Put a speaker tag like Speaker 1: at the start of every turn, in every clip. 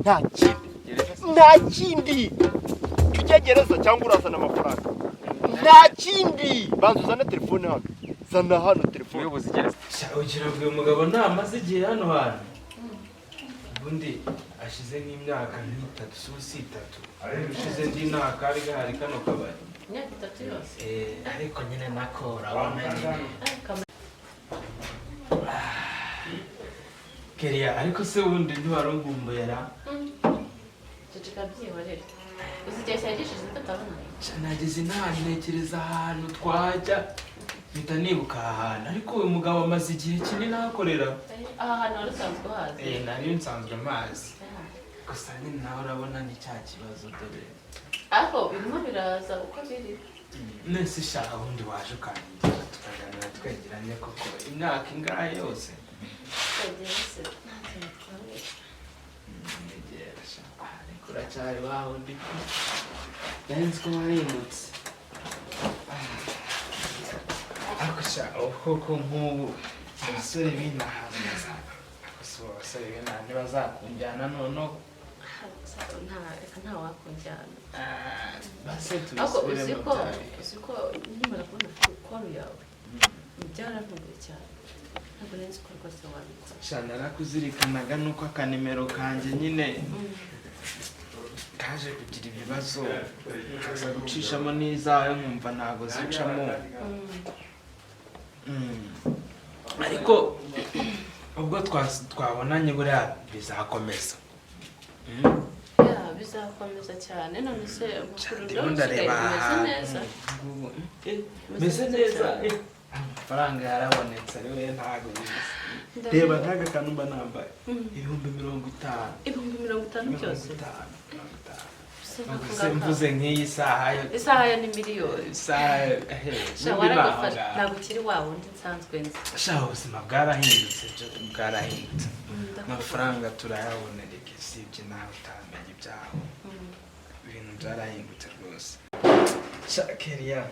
Speaker 1: Nta kindi.
Speaker 2: Gereza se?
Speaker 1: Nta kindi. Tujya gereza cyangwa urazana amafaranga? Nta kindi. Banza uzane telefone hano, zana hano telefone.
Speaker 2: Umuyobozi, gereza.
Speaker 3: Ugira ngo uyu mugabo ntamaze igihe hano hantu? Ubundi ashize nk'imyaka nk'itatu, si ubu, si itatu ushize ndi nta kari gahari kano kabari.
Speaker 4: Imyaka 3 yose?
Speaker 3: Eh, ariko nyine nako urabona nyine.
Speaker 4: Ariko
Speaker 3: Keriya, ariko se ubundi ntiwarungumbera?
Speaker 4: Ceceka, byihorere. Uzi igihe cyari gishize tutabonana?
Speaker 3: Nageze inaha ntekereza ahantu twajya, mpita nibuka aha hantu. Ariko uyu mugabo amaze igihe kinini ahakorera.
Speaker 4: Aha hantu wari usanzwe uhazi?
Speaker 3: Eh, nari nsanzwe amazi, gusa nyine nawe urabona ni cya kibazo dore.
Speaker 4: Ariko birimo biraza uko biri.
Speaker 3: Nese shaka ubundi waje ukanyigira tukaganira twegeranye koko, imyaka ingahe yose?
Speaker 4: Twegera se, nta kintu twabera.
Speaker 3: Negera sha. Ariko uracyari wa wundi, nari nzi ko wahindutse. Ariko sha, koko nk'ubu abasore b'inaha ariko si ubu, abasore b'inaha ntibazakunjyana noneho?
Speaker 4: Nta, reka, nta wakunjyana.
Speaker 3: Ah, base
Speaker 4: Ariko uzi
Speaker 3: tubisubiremo
Speaker 4: ko
Speaker 3: bya bihe.
Speaker 4: Uzi ko nkimara kubona call yawe byarantunguye cyane. Ntabwo nari nzi ko rwose wabikora.
Speaker 3: Sha, narakuzirikanaga, nuko akanimero kanjye nyine kaje kugira ibibazo, nkaza gucishamo n'izawe nkumva ntabwo zicamo. Ariko ubwo twabonanye buriya bizakomeza.
Speaker 4: Ya, bizakomeza cyane. None se amakuru
Speaker 3: Ndimo
Speaker 4: rero usigaye
Speaker 3: ndareba
Speaker 4: umeze
Speaker 3: ahantu
Speaker 4: neza?
Speaker 3: ngubu,
Speaker 4: Umeze
Speaker 3: meze
Speaker 4: neza
Speaker 3: neza.
Speaker 4: cyane.
Speaker 3: Amafaranga yarabonetse, ari we ntabwo bizi.
Speaker 4: Ndabibona.
Speaker 3: Reba nk'aka kantu mba nambaye, 50,000.
Speaker 4: 50,000?
Speaker 3: Mirongo
Speaker 4: Byose?
Speaker 3: itanu, 50.
Speaker 4: Se nk'ako
Speaker 3: Mvuze
Speaker 4: ngako.
Speaker 3: mvuze nk'iyi saha yo.
Speaker 4: Isaha yo ni miliyoni.
Speaker 3: Isaha
Speaker 4: Sha,
Speaker 3: n'undi naho
Speaker 4: waragafashe.
Speaker 3: ngaho.
Speaker 4: Ntabwo ukiri wa wundi nsanzwe nzi.
Speaker 3: Sha, ubuzima bwarahindutse, byo bwarahindutse.
Speaker 4: Ndakubona.
Speaker 3: Amafaranga turayabona reka, usibye nawe utamenya ibyaho. Ibintu byarahindutse rwose. Sha Keriya,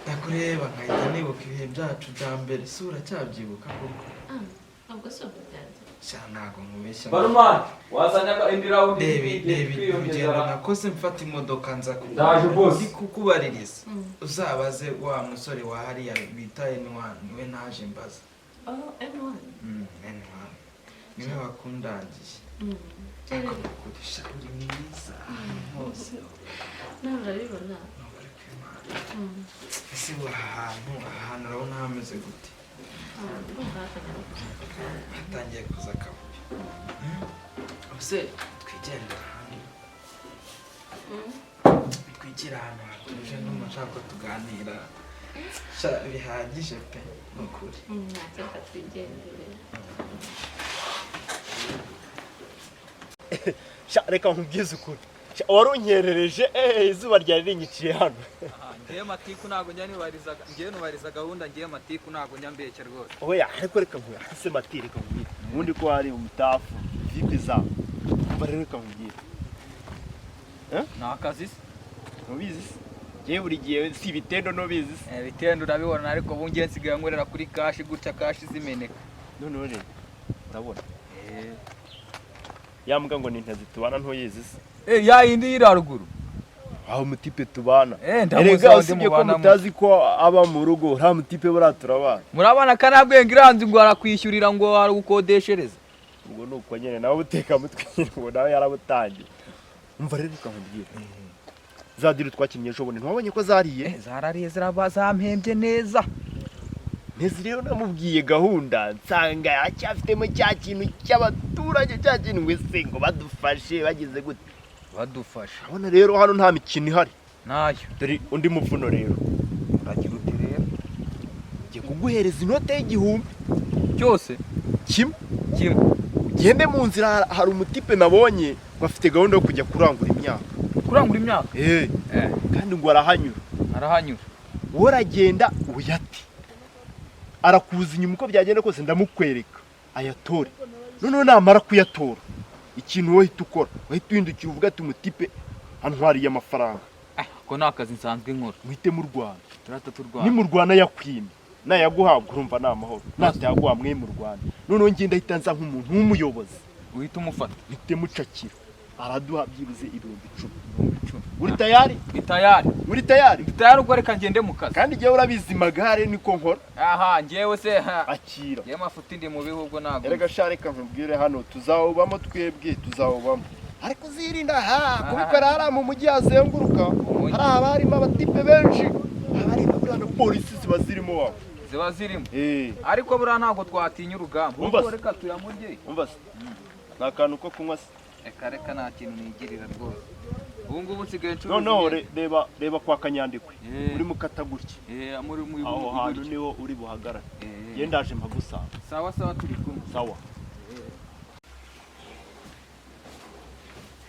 Speaker 3: ndakureba nkahita nibuka ibihe byacu bya mbere. Si uracyabyibuka koko?
Speaker 4: Ah, ubwo si ubwo byanjye.
Speaker 3: Sha, ntabwo nkubeshya.
Speaker 2: Barumani, wazanye indi round?
Speaker 3: Reba, reba urugendo nakoze mfata imodoka nza
Speaker 2: Ndaje, boss.
Speaker 3: ndi kukubaririza. Uzabaze wa musore wa hariya bita N1, niwe naje mbaza.
Speaker 4: Oh, N1.
Speaker 3: N1 niwe wakundangiye. Ariko kugurisha, uri mwiza ahantu hose.
Speaker 4: Nawe urabibona.
Speaker 3: Ni ukuri kw'Imana. Ese ubu aha hantu urabona hameze gute?
Speaker 4: Ah, ndumva hatangiye no kuza.
Speaker 3: Hatangiye kuza akavuyo. Ubuse twigendera hano, twigira ahantu hatuje, ndumva nshaka ko tuganira. Sha, bihagije pe, ni ukuri.
Speaker 4: Ntacyo, reka twigendere.
Speaker 1: Sha, reka nkubwize ukuri. Sha, warunyerereje, izuba ryari rinyiciye hano.
Speaker 2: Ngewe matiku ntabwo njya nibariza, ngewe nubariza gahunda. Ngewe matiku ntabwo njya mbeshya rwose.
Speaker 1: Oya, ariko reka nkubwire ese mati, reka nkubwire ubundi ko hari umutafu vipi zawe. Umva rero, reka nkubwire.
Speaker 2: Ni akazi se?
Speaker 1: Ntubizi se? Ngewe buri gihe si ibitendo, ntubizi se?
Speaker 2: Eh, bitendo urabibona, ariko ubu ngewe nsigaye nkorera kuri cash gutya, cash zimeneka.
Speaker 1: Noneho rero urabona ya mbwa ngo ni intazi tubana, ntuyizi se?
Speaker 2: Eh, ya yindi yiri haruguru?
Speaker 1: Aho umutipe tubana.
Speaker 2: Eh, ndamuzi.
Speaker 1: Erega
Speaker 2: Wa wundi
Speaker 1: usibye ko
Speaker 2: mubana.
Speaker 1: mutazi ko aba mu rugo, nta mutipe buriya turabana.
Speaker 2: Murabona kanabwenge iranzi ngo arakwishyurira, ngo aragukodeshereza.
Speaker 1: Ubwo ni uko nyine nawe uteka mutwe nyine, ubwo nawe yarabutangiye. Umva rero, reka nkubwire, za deal twakinnye ejo bundi, ntiwabonye ko zariye?
Speaker 2: Eh, zarariye, ziraba zampembye neza.
Speaker 1: Ntezi rero namubwiye gahunda, nsanga aracyafitemo cya kintu cy'abaturage, cya kintu ngo ese ngo badufashe bagize gute.
Speaker 2: Badufashe.
Speaker 1: Urabona rero hano nta mikino ihari.
Speaker 2: Nayo.
Speaker 1: Dore undi muvuno rero.
Speaker 2: Uragira uti rero?
Speaker 1: Ngiye kuguhereza inote y'1000.
Speaker 2: Cyose?
Speaker 1: Kimwe.
Speaker 2: Kimwe.
Speaker 1: Ugende mu nzira, hari umutipe nabonye ngo afite gahunda yo kujya kurangura imyaka.
Speaker 2: Kurangura imyaka?
Speaker 1: Eh.
Speaker 2: Eh.
Speaker 1: Kandi ngo arahanyura.
Speaker 2: Arahanyura.
Speaker 1: Wowe uragenda uyate, arakuza inyuma uko byagenda kose, ndamukwereka ayatore. Noneho namara kuyatora, ikintu wowe uhita ukora, uhita uhindukira uvuga ati: "Umutipe antwariye amafaranga."
Speaker 2: Ko ni akazi nsanzwe nkora.
Speaker 1: Muhite murwana.
Speaker 2: Turata turwana.
Speaker 1: Nimurwana yakwimye, nayaguhabwa urumva ni amahoro, natayaguha mwe mu Rwanda. Noneho ngenda ahita nza nk'umuntu w'umuyobozi.
Speaker 2: Uhita umufata.
Speaker 1: Mpite mucakira, araduha byibuze 10,000.
Speaker 2: 10,000.
Speaker 1: Uri tayari?
Speaker 2: Ni tayari.
Speaker 1: Uri tayari?
Speaker 2: Ndi tayari, ubwo reka ngende mu kazi.
Speaker 1: Kandi igihe urabizi magare niko nkora.
Speaker 2: Aha, njyewe se ha.
Speaker 1: Akira.
Speaker 2: Njyewe mafuti ndi mu bihugu ntabwo.
Speaker 1: Erega sha, reka nkubwire, hano tuzawubamo twebwe, tuzawubamo, ariko uzirinda ha kubikora hariya mu mujyi hazenguruka.
Speaker 2: Mujyi.
Speaker 1: Hari haba harimo abatipe benshi, haba harimo buriya na polisi ziba zirimo wawe.
Speaker 2: Ziba zirimo.
Speaker 1: Eh.
Speaker 2: Ariko buriya ntabwo twatinya urugamba.
Speaker 1: Umva
Speaker 2: Ubwo
Speaker 1: se.
Speaker 2: reka tuyamurye.
Speaker 1: Umva se, ni akantu ko kunywa se?
Speaker 2: Reka reka, nta kintu nigirira rwose, ubu ngubu nsigaye ncuruza
Speaker 1: Noneho
Speaker 2: imyenda.
Speaker 1: reba reba kwa Kanyandekwe.
Speaker 2: Eh.
Speaker 1: Urimo ukata gutya.
Speaker 2: Eh, muri
Speaker 1: Aho hantu
Speaker 2: iburyo.
Speaker 1: niho uri buhagarare.
Speaker 2: Eh.
Speaker 1: Njye ndaje mpagusanga.
Speaker 2: Sawa sawa, turi kumwe.
Speaker 1: Sawa.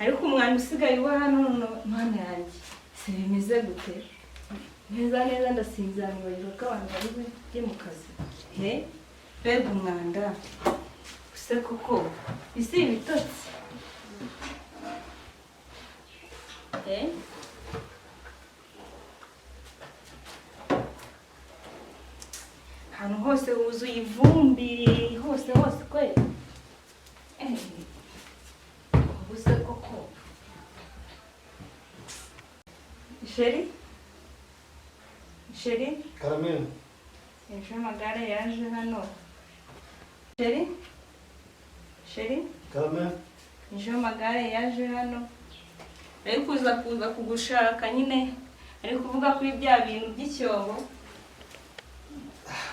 Speaker 4: Ariko umwanda usigaye uba hano, mwana yanjye, si bimeze gute? Neza neza ndasinzira nibagirwa ko abantu bari bujye mu kazi. He, mbega umwanda! Use koko isi ibitotsi, eh? Ahantu hose huzuye ivumbi, hose hose kweli. Eh, ubu se koko, chéri, chéri.
Speaker 3: Karame.
Speaker 4: Ejo amagare yaje hano, chéri, chéri.
Speaker 3: Karame.
Speaker 4: Ejo amagare yaje hano, ari kuza kugushaka nyine, ari kuvuga kuri bya bintu by'icyobo.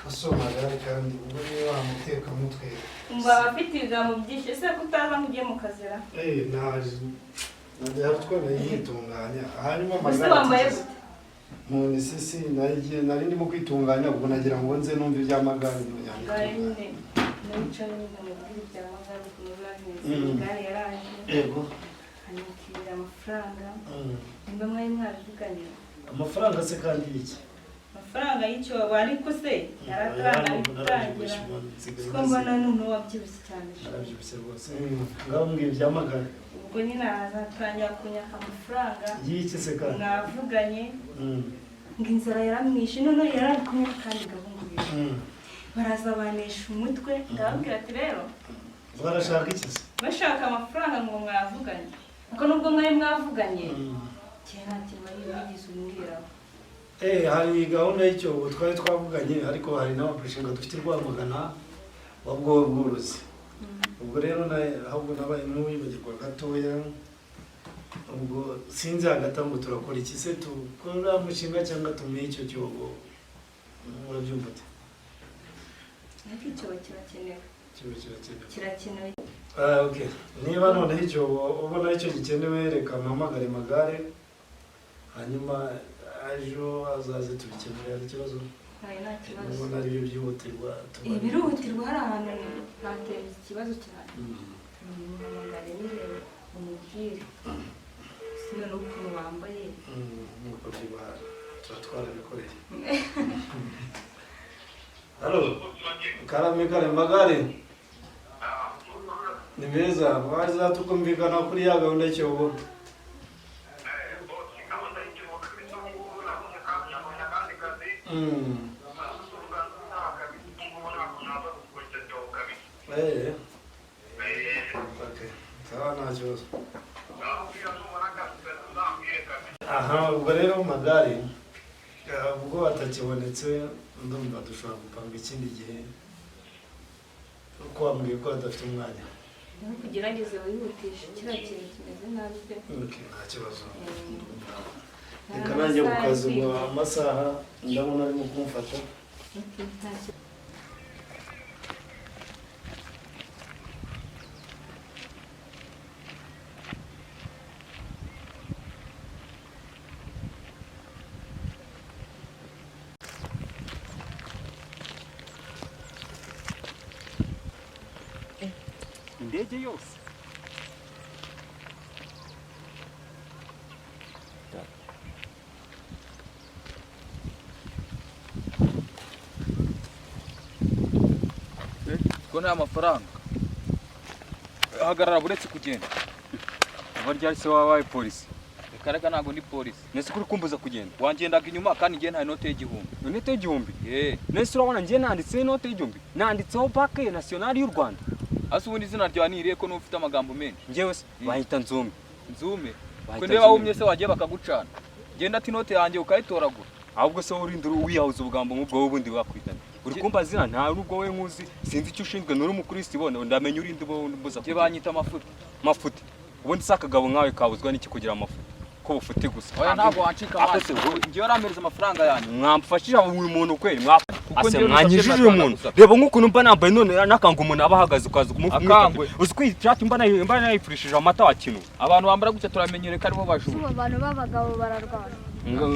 Speaker 5: Asomagare kandi ubwo niba wamutekamutwe.
Speaker 4: Umva, abafite ibigambo byinshi. Ese ko utaza ngo ujye mu kazira?
Speaker 5: Eh, naje yatwemeye yitunganya hanyuma.
Speaker 4: Ese wambaye gute?
Speaker 5: None se si nari ndimo kwitunganya, ubwo nagira ngo nze numve iby'amagare.
Speaker 4: Amagare nyine, nicara nyine mubwire ibya magare ukuntu biba bimeze. Igare yaraje, anyakirira amafaranga. Nimba mwari mwabivuganye.
Speaker 5: Amafaranga se kandi iki?
Speaker 4: Amafaranga y'icyobo. Ariko se yaratanga bitangira siko mbona noneho wabyibushye cyane.
Speaker 5: Narabyibushye rwose. Ngaho mbwira iby'amagare.
Speaker 4: Ubwo nyine azatangira kunyaka amafaranga.
Speaker 5: Y'iki se kandi?
Speaker 4: Mwavuganye ngo inzara yaramwishe, noneho yari ari kumwe n'akandi gahungu rero. Baraza banesha umutwe, ndababwira ati rero.
Speaker 5: Barashaka iki se?
Speaker 4: Bashaka amafaranga ngo mwavuganye, ariko nubwo mwari mwavuganye, kera nta kintu wari wigeze umbwiraho.
Speaker 5: Eh, hari gahunda y'icyobo twari twavuganye, ariko hari n'amapurishinga dufite i Rwamagana wabwo bworozi. Ubwo rero ahubwo nabaye n'uwibagirwa gatoya. Ubwo sinzi hagati aho ngo turakora iki se, tukora mushinga cyangwa tumuhe icyo cyobo? Urabyumva ute?
Speaker 4: Ariko icyobo kirakenewe.
Speaker 5: Icyobo kirakenewe.
Speaker 4: Kirakenewe.
Speaker 5: Ah, okay. Niba noneho icyobo ubona aricyo gikenewe, reka mpamagare magare, hanyuma ejo azaze tubikemure. Hari ikibazo?
Speaker 4: Ntayo, nta kibazo.
Speaker 5: Ubona aribyo byihutirwa?
Speaker 4: Birihutirwa, hari ahantu hateza ikibazo cyane. Muhamagare nyine umubwire, sino n'ukuntu wambaye.
Speaker 5: Nk'uko byibuha tuba twarabikoreye. Halo, karame karame, magare ni meza, waza tukumvikana kuri ya gahunda y'icyobo. Eh. Okay. Sawa, nta kibazo. Aha, ubwo rero magare ubwo atakibonetse, ndumva dushobora gupanga ikindi gihe, kuko wambwiye ko adafite umwanya.
Speaker 4: Nawe kugerageze wihutishe, kiriya kintu kimeze nabi pe.
Speaker 5: Okay, nta kibazo. Reka nanjye ku kazi, ngo amasaha ndabona arimo kumfata.
Speaker 4: Okay, nta kibazo.
Speaker 1: Indege yose.
Speaker 2: Ko nta mafaranga, hagarara buretse kugenda.
Speaker 6: Kuva ryari se wabaye polisi?
Speaker 2: Reka reka, ntabwo ndi polisi.
Speaker 6: Nese kuri kumbuza kugenda?
Speaker 2: Wangendaga inyuma kandi njye nta inote y'1000.
Speaker 6: Inote y'1000?
Speaker 2: Eh.
Speaker 6: Nese urabona njye nanditseho inote y'1000? Nanditseho Banque Nationale y'u Rwanda.
Speaker 2: Ase ubundi izina ryawe ni irihe, ko n'uba ufite amagambo menshi?
Speaker 6: Njyewe se bahita Nzume.
Speaker 2: Nzume?
Speaker 6: Bahita
Speaker 2: Ko niba
Speaker 6: Nzume.
Speaker 2: wumye se wagiye bakagucana, genda ati inote yanjye ukayitoragura.
Speaker 6: Ahubwo se wowe urinda wiyahuza ubugambo nk'ubwo, wowe ubundi wakwitana uri kumva zina nta nubwo wowe nkuzi, sinzi icyo ushinzwe, nturi umukristo ibona ndamenya urinde uba mbuza.
Speaker 2: Njye banyita Amafuti.
Speaker 6: Mafuti? Ubundi se akagabo nkawe kabuzwa n'iki kugira amafuti ko bufuti gusa?
Speaker 2: Oya, ntabwo wancika
Speaker 6: Ako
Speaker 2: amazi.
Speaker 6: se wowe-
Speaker 2: Njyewe urampereza amafaranga yanjye.
Speaker 6: Mwamfashije uyu muntu kweli?
Speaker 2: Kuko
Speaker 6: Ase
Speaker 2: njyewe
Speaker 6: mwanyijije
Speaker 2: nusabye
Speaker 6: uyu muntu.
Speaker 2: gusa.
Speaker 6: Reba nk'ukuntu mba nambaye none nakanga umuntu aba ahagaze ukaza kumufata.
Speaker 2: Akangwe.
Speaker 6: Uzi ko iyi shati mba nayifurishije amata wa kintu.
Speaker 2: Abantu bambara gutya turamenyereye ko aribo bajura.
Speaker 7: Ubu abantu b'abagabo bararwana.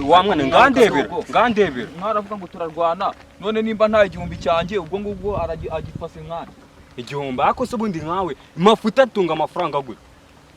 Speaker 6: Wa mwana, ngandebera ngandebera.
Speaker 2: Mwaravuga ngo turarwana, none nimba nta 1000 cyanjye, ubwo ngubwo agifase nkani?
Speaker 6: 1000? Ariko se ubundi nkawe Mafuta atunga amafaranga gute?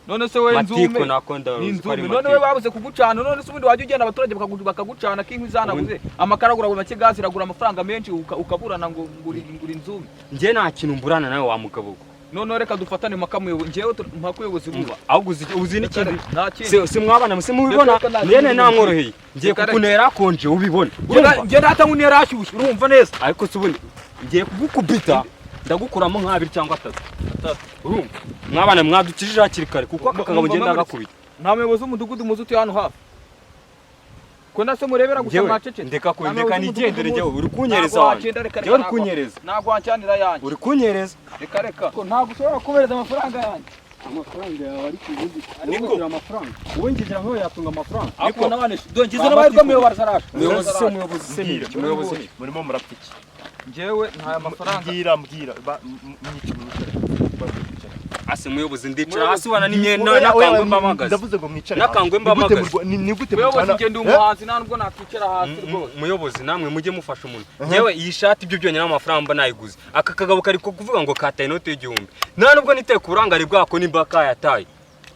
Speaker 2: None se we
Speaker 6: Matiko
Speaker 2: Nzume
Speaker 6: nakonda
Speaker 2: ni
Speaker 6: uzi ko ari
Speaker 2: Nzume, none we
Speaker 6: matiko.
Speaker 2: babuze kugucana. None se ubundi wajya ugenda abaturage bakagucana k'inkwi zanabuze, amakara agura make, gazi iragura amafaranga menshi, ukaburana ngo uri Nzume.
Speaker 6: Njye nta kintu mburana nawe wa mugabo we.
Speaker 2: None reka dufatane mpaka muyobozi, njyewe mpaka ubuyobozi buba.
Speaker 6: Ahubwo uzi n'ikindi?
Speaker 2: Nta kindi.
Speaker 6: Si mwabana se mubibona?
Speaker 2: Reka, nta
Speaker 6: Njye
Speaker 2: kindi.
Speaker 6: namworoheye ngiye
Speaker 2: Reka, reka.
Speaker 6: kukunera hakonje ubibona, urumva?
Speaker 2: Njye data ngo yarashyushye, urumva neza.
Speaker 6: Ariko se ubundi ngiye kugukubita, ndagukuramo nk'abiri cyangwa atatu.
Speaker 2: Atatu.
Speaker 6: Urumva mwabana mwadukijije hakiri kare, kuko aka kagabo ngenda agakubita.
Speaker 2: Nta muyobozi w'umudugudu muzi utuye hano hafi, ko ndase murebera gusa?
Speaker 6: Njyewe
Speaker 2: Mwacecetse.
Speaker 6: ndeka
Speaker 2: Nta
Speaker 6: ndeka
Speaker 2: muyobozi
Speaker 6: nigendere.
Speaker 2: w'umudugudu
Speaker 6: Njyewe
Speaker 2: muzi.
Speaker 6: uri kunyereza
Speaker 2: Ntabwo
Speaker 6: wanjye.
Speaker 2: wagenda, reka,
Speaker 6: Njyewe uri
Speaker 2: reka,
Speaker 6: kunyereza.
Speaker 2: Ntabwo wancyanira yanjye.
Speaker 6: Uri kunyereza.
Speaker 2: Reka reka, ntabwo ushobora kubereza amafaranga yanjye.
Speaker 6: Amafaranga yawe ari ku bundi.
Speaker 1: Niko.
Speaker 6: Amafaranga wowe ngira nkaho yatunga amafaranga.
Speaker 2: Ariko nabane ngize n'amahirwe, muyobozi araje.
Speaker 6: Umuyobozi se ni iki? Umuyobozi ni
Speaker 1: Murimo murapfa iki?
Speaker 2: Njyewe nta mafaranga.
Speaker 1: Mbwira, mbwira, mwicare, mwicare. Mwicare.
Speaker 6: Ase muyobozi, ndicara
Speaker 2: Muyobozi,
Speaker 6: hasi wana n'imyenda
Speaker 1: Oya, oya,
Speaker 6: n'akangwe mba mpagaze.
Speaker 1: Ndavuze ngo mwicare.
Speaker 6: N'akangwe mba
Speaker 1: Ni gute
Speaker 6: mpagaze.
Speaker 1: ni gute
Speaker 2: Muyobozi,
Speaker 1: murwana-
Speaker 2: njye ndi
Speaker 1: Eh?
Speaker 2: umuhanzi, nta nubwo nakwicara hasi rwose.
Speaker 6: Muyobozi, namwe mujye mufasha umuntu. Njyewe iyi shati ibyo byonyine amafaranga mba nayiguze. Aka kagabo kari kuvuga ngo kataye inote y'1000, nta nubwo niteye ku burangare bwako nimba kayataye,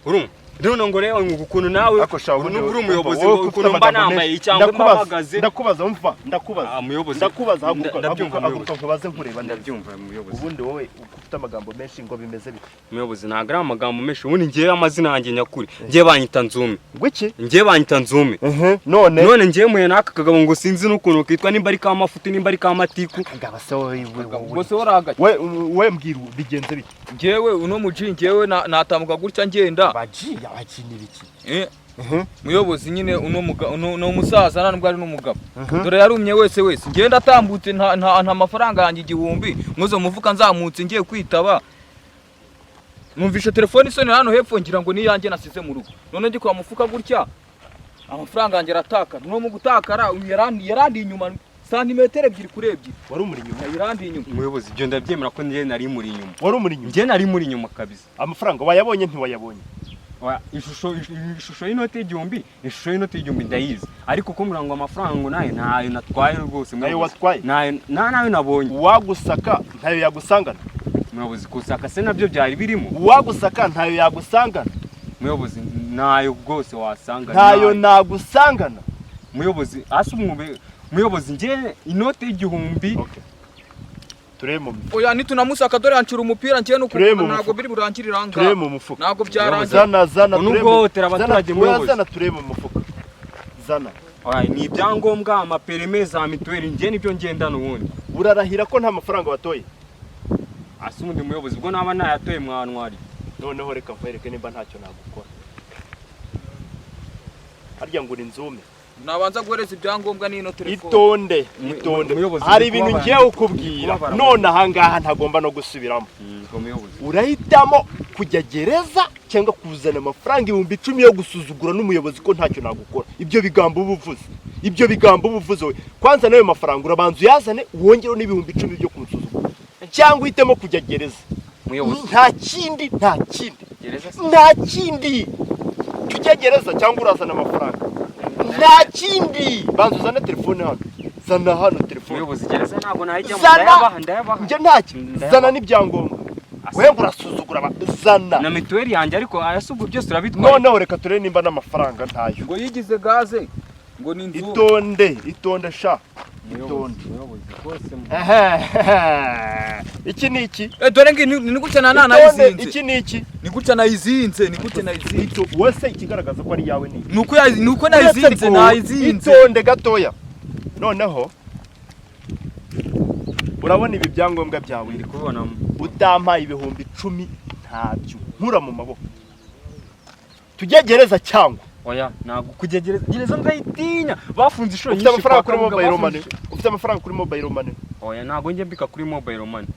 Speaker 6: urumva? None ngo reba ngo ukuntu nawe
Speaker 1: Ako sha, ubundi
Speaker 6: nubwo uri umuyobozi,
Speaker 1: wowe
Speaker 6: ngo
Speaker 1: ufite
Speaker 6: ukuntu mba
Speaker 1: amagambo
Speaker 6: nambaye
Speaker 1: menshi.
Speaker 6: cyangwa mba
Speaker 1: Ndakubaza,
Speaker 6: mpagaze.
Speaker 1: Ndakubaza, umva, ndakubaza.
Speaker 6: Ah, muyobozi.
Speaker 1: Ndakubaza, haguruka,
Speaker 6: Ndabyumva,
Speaker 1: haguruka,
Speaker 6: muyobozi.
Speaker 1: haguruka nkubaze nkureba neza.
Speaker 6: Ndabyumva, muyobozi.
Speaker 1: Ubundi wowe ufite amagambo menshi ngo bimeze bite?
Speaker 6: Muyobozi, ntabwo ari amagambo menshi. Ubundi ngewe amazina yanjye nyakuri, ngewe banyita Nzume.
Speaker 1: Ngwiki?
Speaker 6: Ngewe banyita Nzume.
Speaker 1: None
Speaker 6: None ngewe muye n'aka kagabo ngo sinzi n'ukuntu kitwa, nimba ari ka Mafuti, nimba ari ka Matiku.
Speaker 1: Ngaba se wowe wowe
Speaker 2: Ubwo se worahagaze?
Speaker 1: We we, mbwira bigenze bite?
Speaker 2: Njyewe uno muji, njyewe natambuka gutya ngenda.
Speaker 1: Abaji, abaji ni biki?
Speaker 2: Muyobozi, nyine uno uno musaza nta nubwo ari n'umugabo, dore yarumye wese wese. Ngenda atambutse, nta mafaranga yanjye 1000 nkoze mu mufuka, nzamutse ngiye kwitaba, numvishe telefone isonera hano hepfo, ngira ngo ni iyanjye nasize mu rugo. None ndi kwa mufuka gutya, amafaranga yanjye aratakara. No mu gutakara yarandiye inyuma santimetero 2 kuri 2.
Speaker 1: Wari umuri inyuma?
Speaker 2: Yarandiye inyuma.
Speaker 6: Muyobozi, ibyo ndabyemera ko njyewe nari muri inyuma.
Speaker 1: Wari umuri inyuma?
Speaker 6: Njyewe nari muri inyuma kabisa.
Speaker 1: Amafaranga wayabonye, ntiwayabonye?
Speaker 6: Ishusho y'inote y'1000, ishusho y'inote y'1000 ndayizi, ariko ko ngo amafaranga ngo nayo ntayo natwaye rwose.
Speaker 1: Nayo
Speaker 6: Muyobozi.
Speaker 1: watwaye?
Speaker 6: Nayo nta nayo nabonye.
Speaker 1: Uwagusaka ntayo yagusangana?
Speaker 6: Muyobozi, kusaka se nabyo byari birimo?
Speaker 1: Uwagusaka ntayo yagusangana?
Speaker 6: Muyobozi, ntayo rwose wasanga.
Speaker 1: Ntayo nagusangana?
Speaker 6: Muyobozi, hasi umwube muyobozi, njye inote y'1000.
Speaker 1: Okay, turebe mu mifuka.
Speaker 2: Oya, nitunamusaka dore yancira umupira njyewe nuko.
Speaker 1: Turebe mu
Speaker 2: Ntabwo
Speaker 1: mufuka.
Speaker 2: biri burangirire aha
Speaker 1: Turebe
Speaker 2: ngaha.
Speaker 1: mu mufuka.
Speaker 2: Ntabwo byarangira.
Speaker 1: Zana, zana.
Speaker 6: Ubu
Speaker 1: Turebe
Speaker 6: nubwo hohotera abaturage,
Speaker 1: zana, oya,
Speaker 6: muyobozi.
Speaker 1: zana turebe mu mufuka, zana.
Speaker 6: Oya, ni ibyangombwa, amaperime za mituweli, njye nibyo ngendana ubundi.
Speaker 1: Urarahira ko nta mafaranga watoye?
Speaker 6: Hasi ubundi muyobozi, ubwo naba nayatoye mwantwari.
Speaker 1: Noneho reka nkwereke nimba ntacyo nagukora. Harya ngo uri Nzume?
Speaker 2: Nabanza guhereza ibyangombwa n'ino telefone.
Speaker 1: Itonde, itonde.
Speaker 6: Muyobozi,
Speaker 1: Hari
Speaker 6: ndi
Speaker 1: ibintu
Speaker 6: kubabara.
Speaker 1: ngiye kukubwira.
Speaker 6: Kubabara.
Speaker 1: None ahangaha ntagomba no gusubiramo.
Speaker 6: Ubwo muyobozi.
Speaker 1: Urahitamo kujya gereza cyangwa kuzana amafaranga 10,000 yo gusuzugura n'umuyobozi ko ntacyo nagukora. Ibyo bigambo uba uvuze, ibyo bigambo uba uvuze wowe, kwanza n'ayo mafaranga urabanza uyazane, wongereho n'10,000 byo kunsuzugura, cyangwa uhitemo kujya gereza.
Speaker 6: Muyobozi.
Speaker 1: Nta kindi, nta kindi.
Speaker 6: Gereza se?
Speaker 1: Nta kindi, tujya gereza cyangwa urazana amafaranga, nta kindi. Banza uzane telefone hano, zana hano telefone.
Speaker 6: Muyobozi, gereza ntabwo nayijyamo.
Speaker 1: Zana.
Speaker 6: Ndayabaha, ndayabaha.
Speaker 1: Njye ntacyo.
Speaker 6: Ndayabaha.
Speaker 1: Zana n'ibyangombwa. We ngo urasuzugura zana.
Speaker 6: Na mituweli yanjye, ariko aya ubwo byose urabitwaye.
Speaker 1: Noneho reka turebe nimba n'amafaranga ntayo.
Speaker 2: Ngo yigize gaze ngo ni inzu.
Speaker 1: Itonde, itonde sha, itonde.
Speaker 6: Muyobozi, rwose.
Speaker 1: Ehe, iki ni iki?
Speaker 2: Eh, dore ngi ni gutya na
Speaker 1: Itonde.
Speaker 2: nayizinze.
Speaker 1: Iki ni iki?
Speaker 2: Ni gutya nayizinze, ni gutya nayizinze.
Speaker 1: Ito wese ikigaragaza ko ari iyawe ni iki?
Speaker 2: Nuko nuko nayizinze.
Speaker 1: Uretse ariko,
Speaker 2: Nayizinze.
Speaker 1: itonde gatoya. Noneho urabona ibi byangombwa byawe?
Speaker 6: Ndi kubibona.
Speaker 1: Utampaye 10,000 ntabyo nkura mu maboko. Tujye gereza cyangwa?
Speaker 6: Oya, ntabwo kujya gereza, gereza ndayitinya, bafunze inshuro
Speaker 1: Ufite
Speaker 6: nyinshi.
Speaker 1: amafaranga
Speaker 6: Kwa
Speaker 1: kuri
Speaker 6: Kabuga
Speaker 1: mobile
Speaker 6: bafunze
Speaker 1: money? Ufite amafaranga kuri mobile money?
Speaker 6: Oya, ntabwo njya mbika kuri mobile money.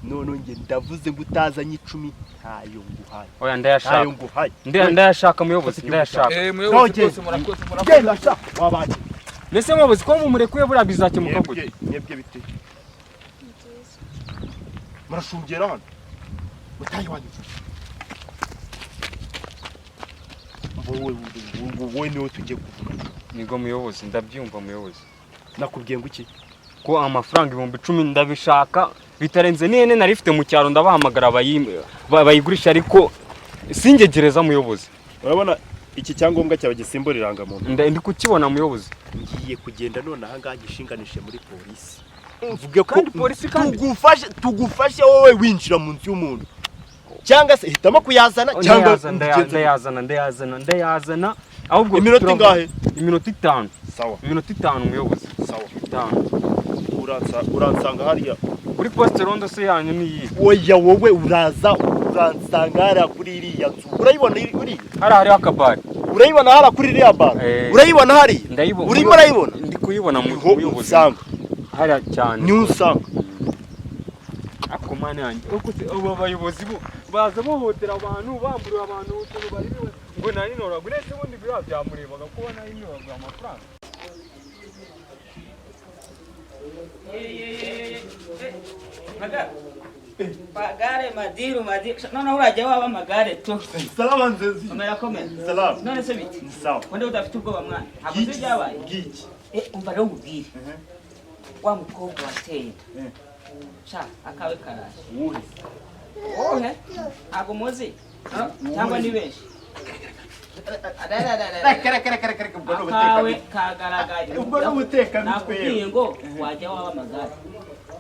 Speaker 1: None njye ndavuze ngo utazanye 10 ntayo nguhaye.
Speaker 6: Oya, ndayashaka.
Speaker 1: Ntayo nguhaye.
Speaker 6: Ndayashaka muyobozi, ndayashaka.
Speaker 2: Eh, muyobozi,
Speaker 1: Nogende.
Speaker 2: rwose murakoze, murakoze.
Speaker 1: Genda sha, wabaye.
Speaker 6: Mbese muyobozi, ko mumurekuye buriya bizakemuka gute?
Speaker 1: Mwebwe bite? Murashungera hano mutayi wanyu. Wowe niwe tugiye kuvuga.
Speaker 6: Nigo muyobozi, ndabyumva muyobozi.
Speaker 1: Nakubwiye ngo iki?
Speaker 6: Ko amafaranga 10,000 ndabishaka bitarenze n'ihene nari ifite mu cyaro, ndabahamagara bayigurisha, ariko singegereza muyobozi.
Speaker 1: Urabona iki cyangombwa cyawe gisimbura irangamuntu?
Speaker 6: Ndi kukibona muyobozi.
Speaker 1: Ngiye kugenda none aha ngaha gishinganishe muri polisi, mvuge ko
Speaker 6: Kandi polisi kandi
Speaker 1: tugufashe wowe winjira mu nzu y'umuntu, cyangwa se hitamo kuyazana cyangwa
Speaker 6: ndayazana, ndayazana, ndayazana, ndayazana ahubwo.
Speaker 1: Iminota ingahe?
Speaker 6: Iminota 5.
Speaker 1: Sawa.
Speaker 6: Iminota 5 muyobozi.
Speaker 1: Sawa.
Speaker 6: 5.
Speaker 1: Uransanga hariya.
Speaker 6: Kuri poste rondo se yanyu ni iyi?
Speaker 1: Oya, wowe uraza uransanga hariya kuri iriya nzu, urayibona uriya?
Speaker 6: Hariya hariho akabari.
Speaker 1: Urayibona hariya kuri iriya bara?
Speaker 6: Eh.
Speaker 1: Urayibona hariya?
Speaker 6: Ndayibona.
Speaker 1: Urimo urayibona?
Speaker 6: Ndi kuyibona
Speaker 1: Niho
Speaker 6: muyobozi.
Speaker 1: unsanga.
Speaker 6: Hariya cyane.
Speaker 1: Niho unsanga.
Speaker 6: Ako mana yanjye, uko se abo bayobozi bo baza bohotera abantu, bamburira abantu utuntu bari biwe ngo nari noragura, uretse ubundi biriya byamurebaga kuba nari noragura amafaranga.
Speaker 8: Magare madiru madiru, noneho urajya waba amagare tu.
Speaker 1: Salama nzezi.
Speaker 8: Komera komera.
Speaker 1: Salama.
Speaker 8: None se biti?
Speaker 1: Ni sawa.
Speaker 8: Wenda udafite ubwoba mwana, ntabwo uzi ibyabaye.
Speaker 1: Bwiki?
Speaker 8: Umva rero nkubwire, wa mukobwa wateye inda sha, akawe karaje.
Speaker 1: Uwuhe?
Speaker 8: Wowe ntabwo muzi cyangwa ni benshi?
Speaker 1: Reka, ubwo ni
Speaker 8: Akawe
Speaker 1: ubutekamutwe.
Speaker 8: kagaragaye.
Speaker 1: Ubwo ni ubutekamutwe.
Speaker 8: Nakubwiye ngo wajya waba amagare,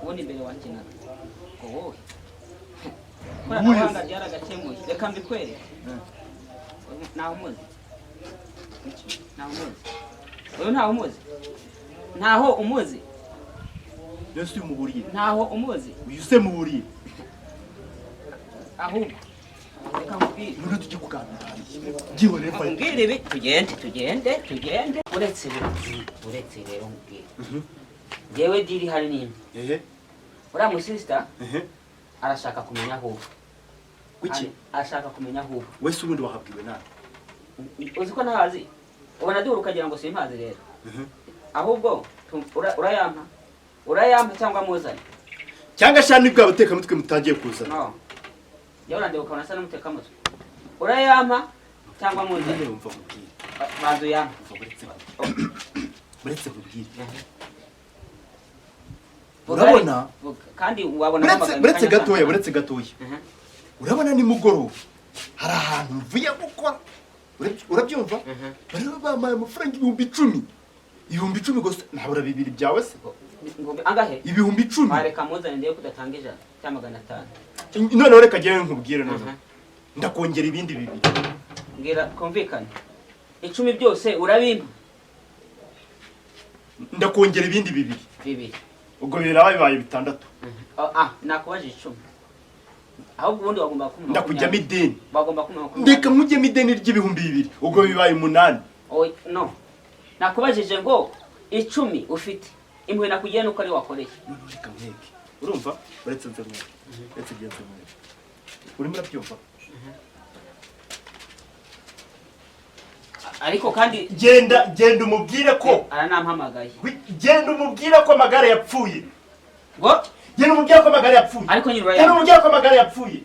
Speaker 8: ubundi mbere wakinaga ngo wowe ikoranabuhanga ryaragakemuye. Reka mbikwereke. Ntawe umuzi, ntawe umuzi uyu, ntawe umuzi, ntaho umuzi.
Speaker 1: Yesu, uyu muburiye.
Speaker 8: Ntaho umuzi.
Speaker 1: Uyu se muburiye?
Speaker 8: Ahubwo reka nkubwire.
Speaker 1: None tujye kuganira hariya, byihorere mva.
Speaker 8: Nkubwire ibi, tugende tugende tugende. Uretse rero, uretse rero nkubwire, njyewe deal hari n'imwe. Uriya musisita arashaka kumenya aho uba.
Speaker 1: Kuki?
Speaker 8: Arashaka kumenya aho uba.
Speaker 1: Wese ubundi wahabwiwe nabi.
Speaker 8: Uzi ko ntahazi? Ubona duhura ukagira ngo simpazi rero. Ahubwo urayampa, urayampa cyangwa muzane?
Speaker 1: Cyangwa sha nibwo abatekamutwe mutangiye kuzana.
Speaker 8: No, jya urandeba ukabona asa n'umutekamutwe. Urayampa cyangwa muzane?
Speaker 1: Nyine wumva nkubwire.
Speaker 8: Banza uyampe.
Speaker 1: Umva, buretse nkubwire.
Speaker 8: Vuga.
Speaker 1: Urabona?
Speaker 8: Vuga. Kandi wabona
Speaker 1: Buretse
Speaker 8: mpamagaye mu
Speaker 1: buretse
Speaker 8: kanya
Speaker 1: gatoya.
Speaker 8: kangana.
Speaker 1: Buretse gatoya. Urabona nimugoroba hari ahantu mvuye gukora. Urabyumva? Bari bampaye amafaranga 10,000, 10,000 gusa, ntabura bibiri byawe se?
Speaker 8: Ngo angahe?
Speaker 1: 10,000.
Speaker 8: Wareka muzane ndebe ko udatanga 100 cyangwa 500.
Speaker 1: Noneho reka njyewe nkubwire, noneho ndakongera ibindi bibiri.
Speaker 8: Mbwira twumvikane, 10 byose urabimpa?
Speaker 1: Ndakongera ibindi bibiri.
Speaker 8: Bibiri.
Speaker 1: Ubwo biraba bibaye bitandatu.
Speaker 8: Ah, nakubajije 10, ahubwo ubundi wagomba kumpa
Speaker 1: Ndakujyamo
Speaker 8: 20.
Speaker 1: ideni.
Speaker 8: Bagomba kumpa 20.
Speaker 1: Ndeka nkujyemo ideni ry'ibihumbi 2, ubwo bibaye 8.
Speaker 8: Oya, no, nakubajije ngo 10 ufite, impuhwe nakugiye nuko ari wakoreye.
Speaker 1: Noneho reka nkeke, urumva? Uretse nze nkeke, uretse ngenze nkeke, urimo urabyumva?
Speaker 8: Ariko kandi
Speaker 1: Genda, genda umubwire ko
Speaker 8: aranampamagaye.
Speaker 1: Genda umubwire ko amagare yapfuye.
Speaker 8: Ngo?
Speaker 1: Genda umubwire ko amagare yapfuye.
Speaker 8: Ariko nyine
Speaker 1: Genda
Speaker 8: urayampa.
Speaker 1: umubwire ko amagare yapfuye.